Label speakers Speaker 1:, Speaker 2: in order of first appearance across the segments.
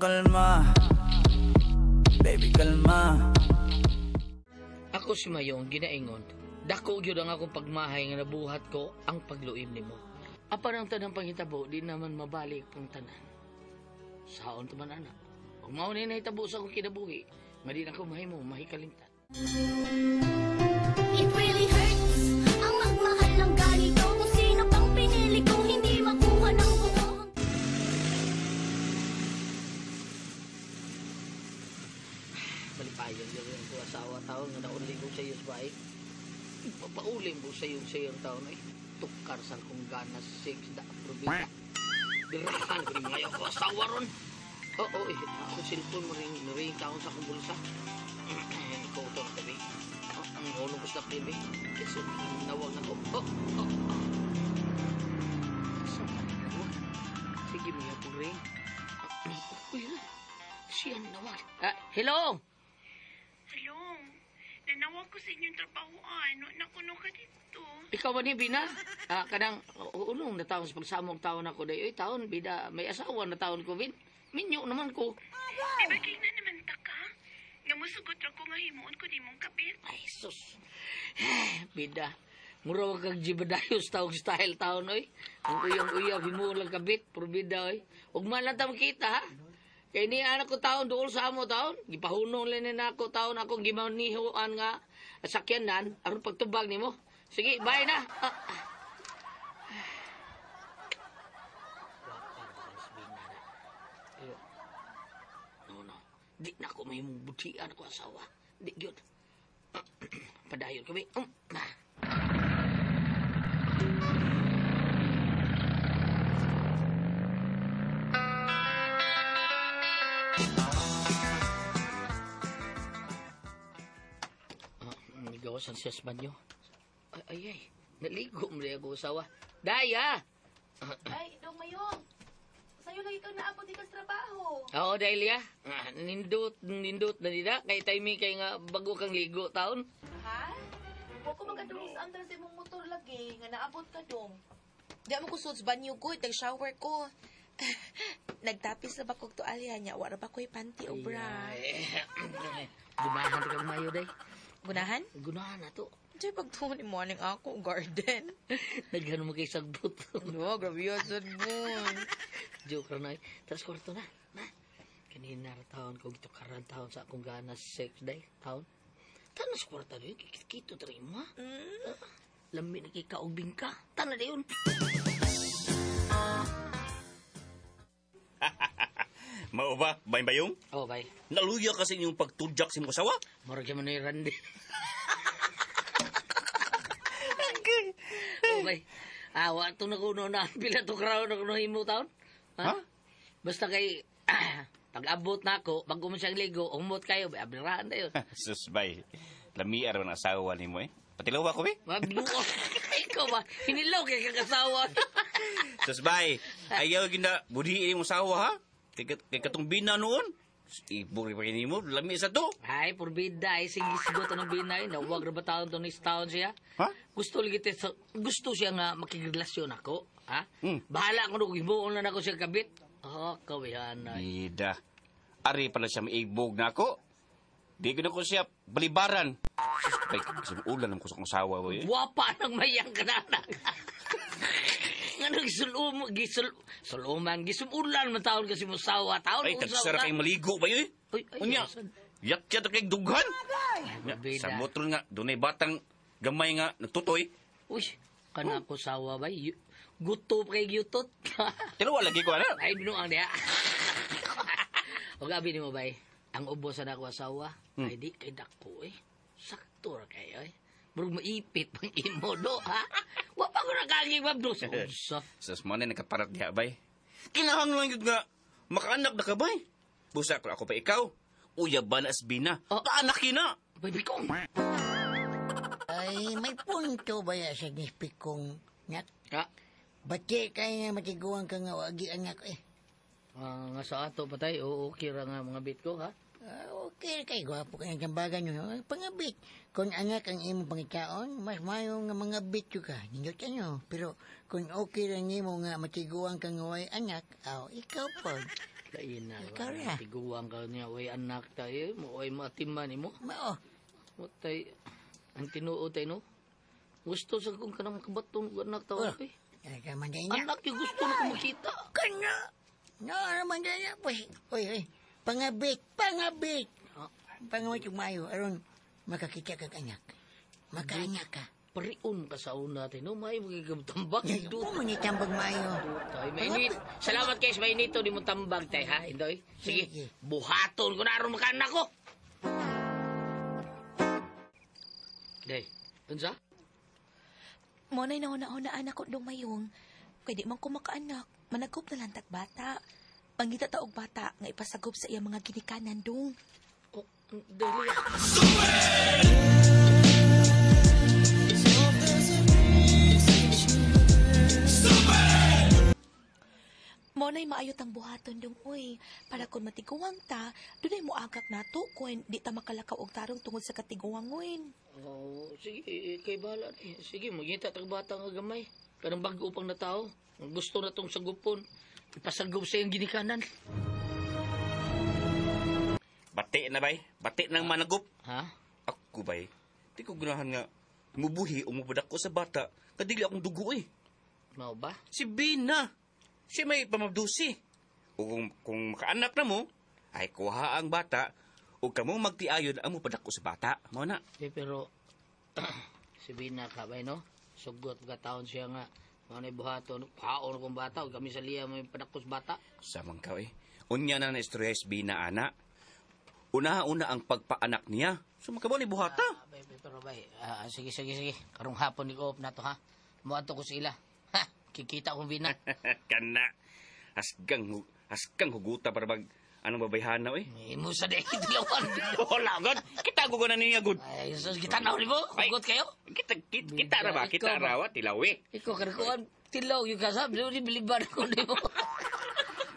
Speaker 1: kalma. Baby, kalma.
Speaker 2: Ako si Mayong ginaingon. Dako gyud ang akong pagmahay nga nabuhat ko ang pagluib nimo. Apan ang tanang panghitabo di naman mabalik ang tanan. Saon to man anak. Ug mao ni nahitabo sa akong kinabuhi, nga di na ko mahimo mahikalimtan.
Speaker 3: It really hurts ang magmahal ng ganito. Kung sino pang pinili kong hindi makuha ng buo.
Speaker 2: Balipayon gyud ang akong asawa taon nga nauli ko sa iyo sa bahay. Ipapauli mo sa iyo sa iyong taon ay tukar sa kong gana sex da aprobita. Dirahan ko ni mga ko asawa ron. Oo, eh, ako cellphone mo rin, ring taon sa akong bulsa. Ikaw ito ang tabi. Oh, ang ulo ko sa TV. Kasi nawag na ko. Oh, oh, oh. Sa nawag. Sige, mga pong ring. Uy, siya nawag. Ah, hello?
Speaker 4: Hello. Nanawag ko sa inyong trabahoan. Nakuno ka dito.
Speaker 2: Ikaw ba ni Bina? Ah, kanang unong na taon sa pagsamok taon ako day. Uy, taon bida, may asawa na taon ko bin. Minyo naman ko.
Speaker 4: Di ba kay na naman ta ka? Nga musugot ra ko nga himuon ko di mong kapit.
Speaker 2: Ay, sus. Bida. Mura wag kag jibadayos tawag style taon, oy. Ang uyang-uyab, himuon lang kabit, pero bida, oy. Ug man lang ta makita, ha? Kay ni anak ko taon, dool sa amo taon. Gipahunong lang ni nako taon akong gimanihuan nga sakyanan, aron pagtubag nimo. Sige, bye na. Ah, ah. Pero, no, no. Di na ako may mong butian ako asawa. Di gyud. Padayon kami. Gawas ang siyas banyo. Ay, ay, ay. Naligo mo rin ako asawa. Daya!
Speaker 5: Ay, Dong Mayong. Sa'yo lagi kang naabot di ka sa trabaho.
Speaker 2: Oo, Dahlia. Ah, nindot, nindot na nila. Kay timing kay nga bago kang ligo taon.
Speaker 5: Ha? Huwag ko magadulong sa andar sa imong motor lagi, nga naabot ka, Dong. Di mo ko suits banyo ko, nag-shower ko. Nagtapis na ba kog tualya niya? Wala ba ko'y panty o bra?
Speaker 2: Ay, gunahan ka mayo, day.
Speaker 5: Gunahan?
Speaker 2: Gunahan na to.
Speaker 5: Diyan pagtuon ni morning ako, garden.
Speaker 2: Nagano mo kay sagbot.
Speaker 5: No, grabe yun, sad mo.
Speaker 2: Joke ra na. Tapos kwarto na. Na. Kanina ra taon ko gitukaran taon sa akong gana sex day taon. Tanas kwarta doon. Kikito tari mo. Mm. Lami na kay kaubing ka. Tana dayon.
Speaker 6: Mao ba, bayong?
Speaker 2: Oh, bay.
Speaker 6: Naluya kasi inyong pagtudjak sa imong asawa.
Speaker 2: Murag man ni Randy. Okay. Ah, wa to na kuno na pila to kraw na kuno himo taon. Ha?
Speaker 6: Ha?
Speaker 2: Basta kay pag-abot na ako, bago mo siyang ligo, umot kayo, abrirahan na yun.
Speaker 6: Sus, bay. Lami aron ang asawa nimo eh. Patilaw ako eh.
Speaker 2: Mabinuo. Ikaw ba? Hinilaw kay kakasawa.
Speaker 6: Sus, bay. Ayaw gina budhi imong asawa ha. Kay katong bina noon. Ibog rin pa nimo, lami sa to.
Speaker 2: Ay, porbida ay sigisgot anong binay. Nawag ra ba taon to ni taon siya?
Speaker 6: Ha?
Speaker 2: Gusto lagi gusto siya nga makigrelasyon ako, ha?
Speaker 6: Hmm.
Speaker 2: Bahala ko nung himuon na nako siya kabit. Oh, kawihan na.
Speaker 6: Bida. Ari pala siya maibog na ako. Di ko na ko siya balibaran. Sus, bay, kasi ulan ko sa akong asawa. Eh.
Speaker 2: Wapa nang mayang kananak. Nga nang gisuluman, gisumulan man taon kasi mo sawa. Taon
Speaker 6: Ay,
Speaker 2: mo
Speaker 6: tagsara kay maligo ba yun eh?
Speaker 2: Uy, ay,
Speaker 6: Unya, yak-yak kay dughan.
Speaker 2: Ay,
Speaker 6: Sa motor nga, dunay batang gamay nga nagtutoy.
Speaker 2: Uy, kana ko sawa ba? Guto pa kay gyutot.
Speaker 6: Tilawa lagi ko, ano?
Speaker 2: Ay, binuang niya. O gabi ni mo bay, ang ubos na ako asawa, ay di kay dako eh. Sakto ra kayo eh. Murag maipit pang imo do, ha? Wa pa ko nakaging mabdos. Unsa?
Speaker 6: Sus mo na nakaparat diha, bay. Kinahanglan yun nga, makaanak na ka, bay. Busa ko ako pa ikaw. Uya ba na asbina?
Speaker 2: Oh.
Speaker 6: Kaanak na!
Speaker 2: Baby kong.
Speaker 7: Ay, may punto ba ya sa gispikong nyak?
Speaker 2: Ha?
Speaker 7: Bati kay nga matiguan ka nga wagi anak eh.
Speaker 2: Ah, nga sa ato patay, oo, okay ra nga mga bit ko, ha?
Speaker 7: Okay kay gwapo kay ang tambagan nyo. Pangabit. Kung anak ang imong pangitaon, mas mayo nga mga bit ka. Nindot ano. Pero kung okay ra nimo nga matiguang kang way anak, aw ikaw po.
Speaker 2: Lain na.
Speaker 7: Ikaw ra.
Speaker 2: Tiguang ka niya, way anak tayo. Mo ay matiman nimo.
Speaker 7: Mao.
Speaker 2: Mo tay ang tinuod tay no. Gusto sa kong kanang makabatong og anak tawo
Speaker 7: Oh.
Speaker 2: eh.
Speaker 7: Ay, ka man day na.
Speaker 2: Anak yung gusto na ko makita.
Speaker 7: Kana. No, naman day na. Pues, oy, oy. Pangabit, pangabit.
Speaker 2: Ah.
Speaker 7: Pangabit yung mayo aron makakita kag anak. Makaanak ka.
Speaker 2: Pariun ka sa una tayo no. May magigabtambak.
Speaker 7: Mo man ni tambag maayo.
Speaker 2: Tay, mainit. Salamat guys, mainit to. Di mo tambag tay ha, Indoy. Sige,
Speaker 7: Sige.
Speaker 2: buhaton ko na aron makaanak ko. Day, unsa?
Speaker 5: Mo na'y nauna-unaan ako dong mayong. Kay di man ko makaanak, managop na lang tag bata. Pangita ta og bata nga ipasagop sa iyang mga ginikanan dong.
Speaker 2: Oh, dali.
Speaker 5: Mo na'y maayo tang buhaton dong uy, para kung matiguang ta, dunay moagak nato kun di ta makalakaw og tarong tungod sa katiguang uy.
Speaker 2: Oh, sige, kay bahala ni. Sige, magita tag bata nga gamay. Kanang bago pang natao. Ang gusto na tong sagupon. Ipasagop sa iyang ginikanan.
Speaker 6: Bati na bay. Bati nang managup.
Speaker 2: Ha?
Speaker 6: Ako bay. Di ko ganahan nga mubuhi o mupadak ko sa bata. Kadili akong dugo eh.
Speaker 2: Mao ba?
Speaker 6: Si Bina. Siya may pamabdusi. O kung makaanak na mo, ay kuha ang bata o kamo magtiayon ang mupadako sa bata. Mao na.
Speaker 2: Eh, pero si Bina ka ba, no? Sugot ka taon siya nga. Mao na buhaton. Haon kong bata. Ug kami sa liya may padakos bata.
Speaker 6: Samang ka eh. Unya na na istorya is Bina, ana. Una-una ang pagpaanak niya. So makabo ni buhata.
Speaker 2: Ah, bay, bay, pero bay, sige, sige, sige. Karong hapon ni ko na to, ha? Muadto ko sila. Ha? Kikita kong Bina.
Speaker 6: Kana. Asgang huguta para bag anong babayhana eh.
Speaker 2: Imo sa day, dilawan.
Speaker 6: Wala god. Kita ko na niya god.
Speaker 2: Ay, sus, kita na mo. Hugot kayo.
Speaker 6: Kita kita, kita ra ba? Kita
Speaker 2: Ikaw ba?
Speaker 6: ra wa tilaw eh.
Speaker 2: Ikaw, karikuan, tilaw, yung kasab, di biliban ko di mo.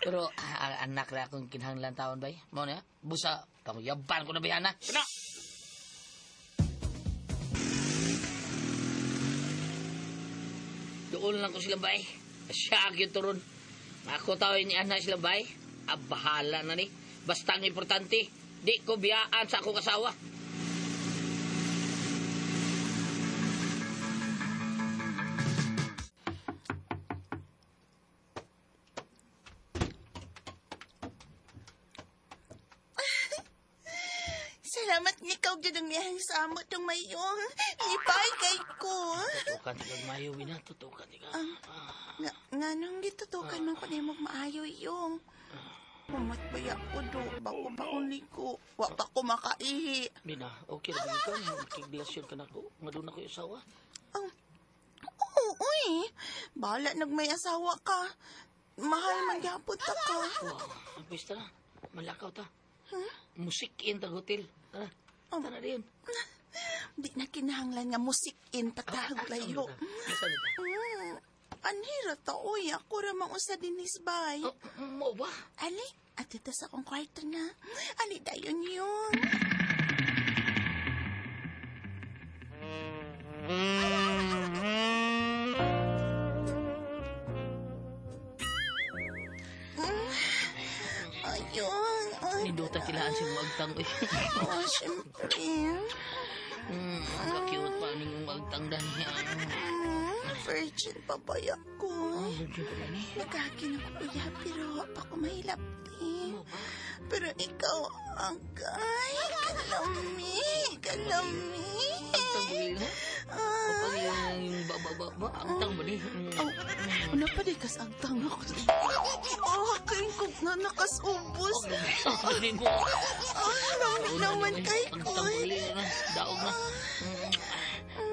Speaker 2: Pero, anak na akong kinahanglan taon, bay. Mo na, busa, panguyaban ko na bayana.
Speaker 6: Kana.
Speaker 2: Doon lang ko sila, bay. Siya, yung turon. Ako tawin ni anak sila, bay. Ah, bahala na ni. Basta ang importante, di ko biyaan sa akong asawa.
Speaker 4: Salamat ni ikaw dyan ang miyahang sa amo tong mayong. Lipay kay ko.
Speaker 2: Tutukan tika mayo, bina. Tutukan tika.
Speaker 4: Nga, nga nung gitutukan man ko nimo maayo yung. Humat ba ko do? Bako pa kong liko. Wa pa ko makaihi.
Speaker 2: Bina, okay ra ba ikaw? Makiglasyon ka na ko. Nga doon ako yung asawa.
Speaker 4: Oo, uy. Bahala nagmay asawa ka. Mahal man gyapon ta ka.
Speaker 2: Wow, pwes tara. Malakaw ta. Musik in tag hotel. Tara. Tara din.
Speaker 4: Di na kinahanglan nga musik in patahag layo.
Speaker 2: Asa na ta?
Speaker 4: Anhira ta, uy. Ako ra mang usa dinis bay.
Speaker 2: Oh, mo ba?
Speaker 4: Ali, at ito sa akong kwarto na. Ali, dayon yun. Ayun. Ay,
Speaker 2: Nindota tilaan si Magtang. Uy.
Speaker 4: oh, siyempre.
Speaker 2: Ka-cute pa ning Magtang dani.
Speaker 4: Virgin pa ba ako?
Speaker 2: Ay, virgin pa ni.
Speaker 4: Nagkakin ako kuya, pero wa pa ko mahilapti. Pero ikaw, agay, kalami, kalami.
Speaker 2: Agtang ba yun, ha? Kapag yung ba, agtang ba ni?
Speaker 4: Oh, ano pa di kas agtang ako? Oh, kain ko nga nakasubos.
Speaker 2: Ano mo?
Speaker 4: Oh, lami naman kay
Speaker 2: Agtang ba
Speaker 4: koy.
Speaker 2: na? Daog na.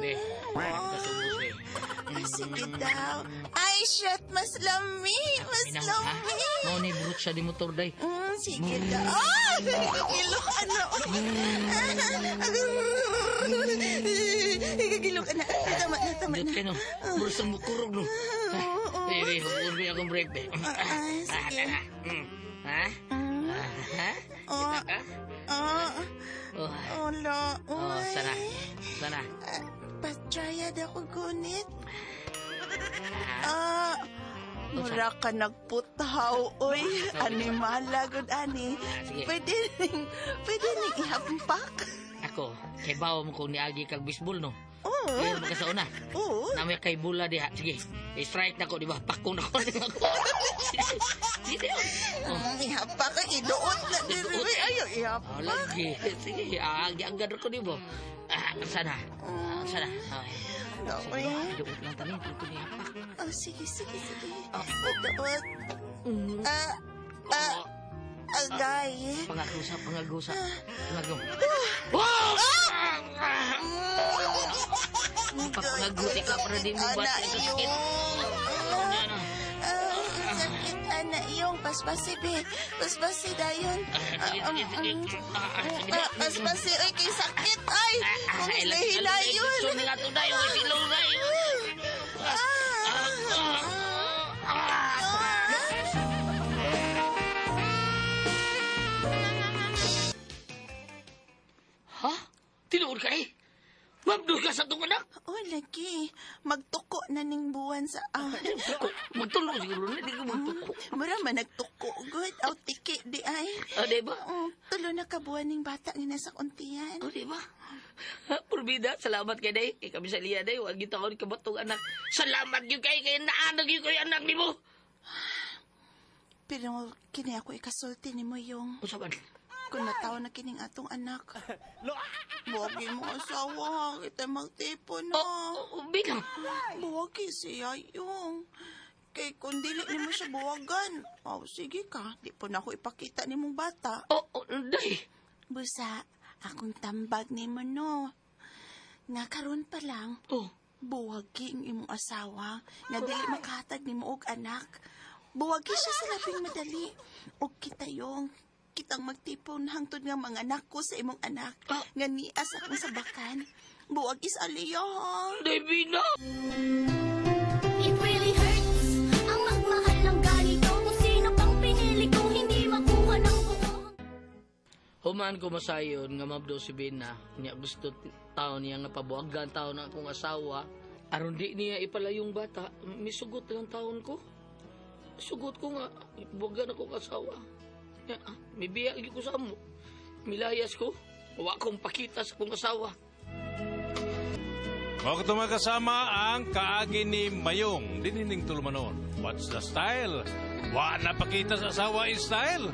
Speaker 2: Be, kasubos eh.
Speaker 4: Ay, sige daw. Ay, shit, mas lami, mas
Speaker 2: Minang, ha?
Speaker 4: lami.
Speaker 2: Mao ni brut siya di motor day.
Speaker 4: Sige daw. Ah, gigilo ka na. Gigilo ka na. Tama na, tama
Speaker 2: Diyot
Speaker 4: na.
Speaker 2: kayo no. Bursa mo kurog no. Be, be, huwag akong break be.
Speaker 4: Ah, sige.
Speaker 2: Ha?
Speaker 4: Mm.
Speaker 2: Ha?
Speaker 4: Oh,
Speaker 2: Kita ka?
Speaker 4: ah,
Speaker 2: Oh,
Speaker 4: wala.
Speaker 2: oh,
Speaker 4: Uy.
Speaker 2: sana. Sana.
Speaker 4: Ah, Patrayad ako gunit. Ah, mura ka nagputaw, uy. Animala, gud ani.
Speaker 2: Sige.
Speaker 4: Pwede ning ihampak.
Speaker 2: Ako, kay bawo mo kung niagi kag baseball, no?
Speaker 4: Oo.
Speaker 2: Kaya mo ka sa una.
Speaker 4: Oo.
Speaker 2: Namay kay bula diha. Sige, i-strike na ko, di ba? Pakong na ko. Sige, oh.
Speaker 4: Ihampak ka, iduot na diri. Ayo, ihampak.
Speaker 2: Oh, lagi. Sige, agi ang gano ko, di ba? Ah, sana. Ah, sana. Ay. Sige,
Speaker 4: Uy.
Speaker 2: duot lang tani. Dito niya pak.
Speaker 4: Oh, sige, sige, sige. Duot. Ah, ah, agay.
Speaker 2: Pangagusa, pangagusa. Pangagu. Wow! Papangaguti ka para di mo
Speaker 4: Ana,
Speaker 2: bati sa sakit.
Speaker 4: yung.
Speaker 2: Ano?
Speaker 4: Ah, sakit, ana, yung. Paspasi, be. Paspasi, dayon.
Speaker 2: Ah, sige, sige, sige. Ah, sige na.
Speaker 4: Ah, paspasi, ay, kay sakit, ay. Kung
Speaker 2: Ay,
Speaker 4: hinayon.
Speaker 2: Gusto nga to dayo, ay silaw na.
Speaker 4: Ah.
Speaker 2: Ha? Tinuod ka eh? Mabdol ka sa itong anak?
Speaker 4: Oh, lagi. Magtuko na ning buwan sa ah.
Speaker 2: Magtulo siguro na, di ko magtuko.
Speaker 4: Mura man nagtuko, good. Aw, tiki, di ay.
Speaker 2: Ah, di ba?
Speaker 4: Tulo na kabuan ning bata nga nasa kuntian.
Speaker 2: Oh, di ba? Purbida, salamat kay day. Kay kami sa liya day, wag kita ko kabatong anak. Salamat gyud kay kay naanag gyud ko'y anak nimo.
Speaker 4: Pero kini ako ikasulti nimo yung
Speaker 2: Unsa man?
Speaker 4: Kung nataw na kining atong anak. Buwagi mo asawa, kita magtipon na.
Speaker 2: Oh, oh, bilang.
Speaker 4: Buwagi siya yung. Kay kung dili nimo siya buwagan, oh, sige ka, di po na ako ipakita nimong bata.
Speaker 2: Oh, day.
Speaker 4: Busa, akong tambag nimo no. Nga karon pa lang,
Speaker 2: Oh,
Speaker 4: buwagi ang imong asawa nga dili makahatag nimo og anak. Buwagi siya sa labing madali. Og kita yung kitang magtipon hangtod nga mga anak ko sa imong anak
Speaker 2: Ah.
Speaker 4: nga niya sa akong sabakan. Buwag is aliya ha.
Speaker 2: day bina.
Speaker 3: It really hurts ang magmahal ng ganito. Kung sino pang pinili kong hindi makuha ng buo.
Speaker 2: Human ko masayon nga mabdo si Bina, niya gusto taon niya nga pabuagan taon ang akong asawa. Aron di niya ipalayong bata, misugot lang taon ko. Sugot ko nga, buwagan akong asawa. Nya, mibiya gyud ko sa amo. Milayas ko, wa akong pakita sa akong asawa.
Speaker 8: Mao kato mga kasama ang kaagi ni Mayong dinining tulumanon. What's the style? Wa na pakita sa asawa in style.